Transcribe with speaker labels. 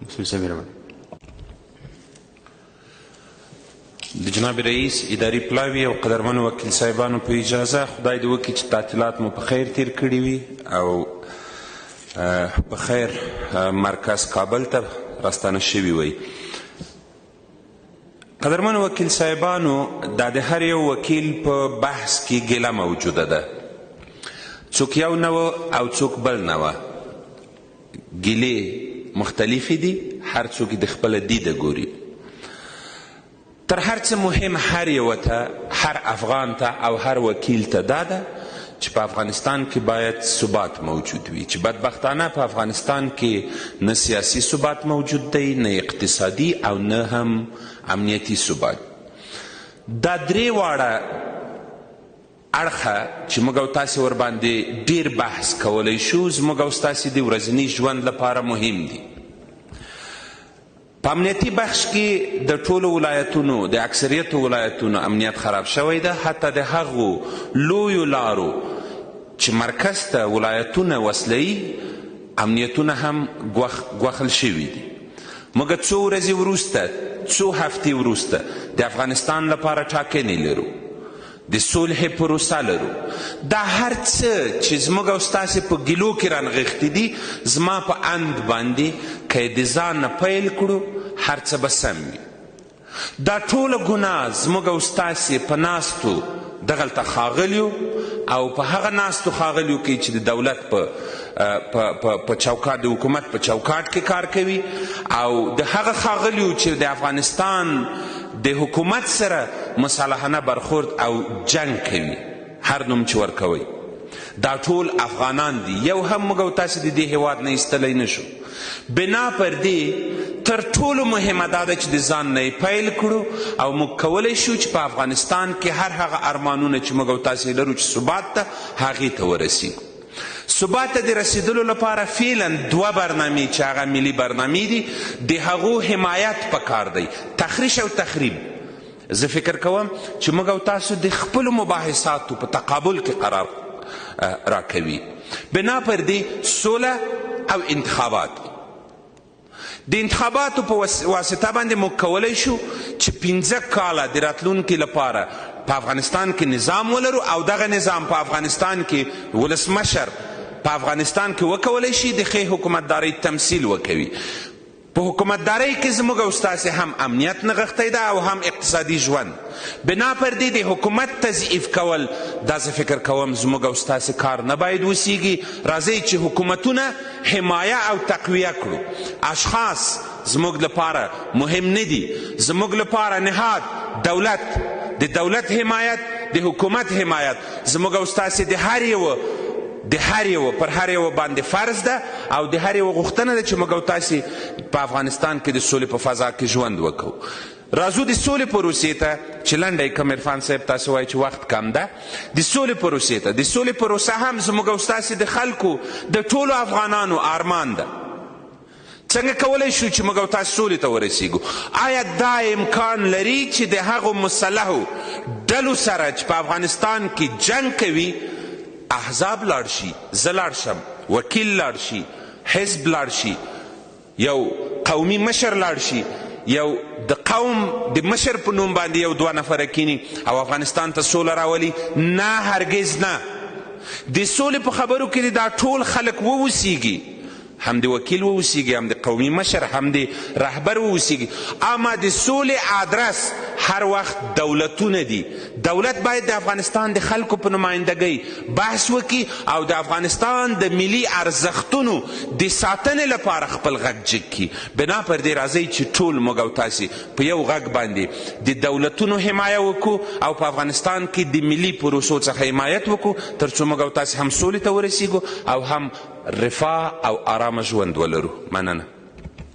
Speaker 1: بسم الله الرحمن.
Speaker 2: د جناب رئیس، اداري پلاوي او قدرمنو وکیل صاحبانو په اجازه، خدای دې وکړي چې تعطیلات مو په خیر تیر کړي وي او په خیر مرکز کابل ته راستانه شوي وي. قدرمنو وکیل صاحبانو، دا د هر یو وکیل په بحث کې ګیله موجوده ده، څوک یو نه او څوک بل نه وه. ګیلې مختلفې دي، هر څوک د خپله دیده ګوري. تر هر څه مهم هر یوه ته، هر افغان ته او هر وکیل ته دا ده چې په افغانستان کې باید ثبات موجود وي، چې بدبختانه په افغانستان کې نه سیاسي ثبات موجود دی، نه اقتصادي او نه هم امنیتي ثبات. دا درې واړه اړخه چې موږ او تاسې ورباندې ډیر بحث کولی شو، زموږ او ستاسې د ورځني ژوند لپاره مهم دي. په امنیتي بخش کې د ټولو ولایتونو، د اکثریتو ولایتونو امنیت خراب شوی ده، حتی د هغو لویو لارو چې مرکز ته ولایتونه وصلوي امنیتونه هم ګواښل شوي دي. موږ څو ورځې وروسته، څو هفتې وروسته د افغانستان لپاره ټاکنې لرو، د صلح پروسه لرو. دا هر څه چې زموږ او ستاسې په ګیلو کې رانغښتي دي، زما په اند باندې که د ځان نه پیل کړو هر څه به سم وي. دا ټوله ګناه زموږ او ستاسې په ناستو دغلته ښاغلیو او په هغه ناستو ښاغلیو کې چې د دولت په په چوکاټ، د حکومت په چوکاټ کې کار کوي، او د هغه ښاغلیو چې د افغانستان د حکومت سره مصالحانه برخورد او جنگ کوي، هر نوم چې ورکوي، دا ټول افغانان دي. یو هم موږ او تاسې د دې هیواد نه ایستلی نه شو. بنا پر دې تر ټولو مهمه دا ده چې د ځان نه یې پیل کړو، او موږ کولی شو چې په افغانستان کې هر هغه ارمانونه چې موږ او تاسې لرو چې ثبات ته، هغې ته ورسیږو. ثبات ته د رسېدلو لپاره فعلا دوه برنامې چې هغه ملي برنامې دي، د هغو حمایت پکار دی. تخریش او تخریب، زه فکر کوم چې موږ او تاسو د خپلو مباحثاتو په تقابل کې قرار راکوي. بنا پر دې سوله او انتخابات، د انتخاباتو په واسطه باندې موږ کولی شو چې 5 کاله د راتلونکي لپاره په افغانستان کې نظام ولرو، او دغه نظام په افغانستان کې ولسمشر په افغانستان کې وکولی شي د ښې حکومتدارۍ تمثیل وکوي. په حکومتدارۍ کې زموږ او ستاسې هم امنیت نغښتی ده او هم اقتصادي ژوند. بنا پر دې د حکومت تضعیف کول، دا زه فکر کوم زموږ او ستاسې کار نه باید وسیږي. راځئ چې حکومتونه حمایه او تقویه کړو. اشخاص زموږ لپاره مهم نه دي، زموږ لپاره نهاد، دولت، د دولت حمایت، د حکومت حمایت زموږ او ستاسې د هر یو پر هر یو باندې فرض ده، او د هر یو غوښتنه ده چې موږ او تاسې په افغانستان کې د سولې په فضا کې ژوند وکړو. راځو د سولې پروسې ته چې لنډه یې کړم. عرفان صاحب تاسې وایي چې وخت کم ده. د سولې پروسې ته، د سولې پروسه هم زموږ او ستاسې د خلکو، د ټولو افغانانو ارمان ده. څنګه کولی شو چې موږ او تاسې سولې ته ورسیږو؟ آیا دا امکان لري چې د هغو مسلحو ډلو سره چې په افغانستان کې جنګ کوي احزاب لاړ شي، زه لاړ شم، وکیل لاړ شي، حزب لاړ شي، یو قومي مشر لاړ شي، یو د قوم د مشر په نوم باندې یو دوه نفره کینی او افغانستان ته سوله راولي؟ نه، هرګز نه. د سولې په خبرو کې دا ټول خلک ووسیږي، هم د وکیل ووسیږي، هم د قومي مشر، هم د رهبر ووسیږي. اما د سولې ادرس هر وخت دولتونه دي. دولت باید د افغانستان د خلکو په نمایندګۍ بحث وکړي او د افغانستان د ملي ارزښتونو د ساتنې لپاره خپل غږ جګ کړي. بنا پر دې راځئ چې ټول موږ او تاسې په یو غږ باندې د دولتونو حمایه وکړو او په افغانستان کې د ملي پروسو څخه حمایت وکړو، تر څو موږ او تاسې هم سولې ته ورسیږو او هم رفاه او آرامه ژوند ولرو. مننه.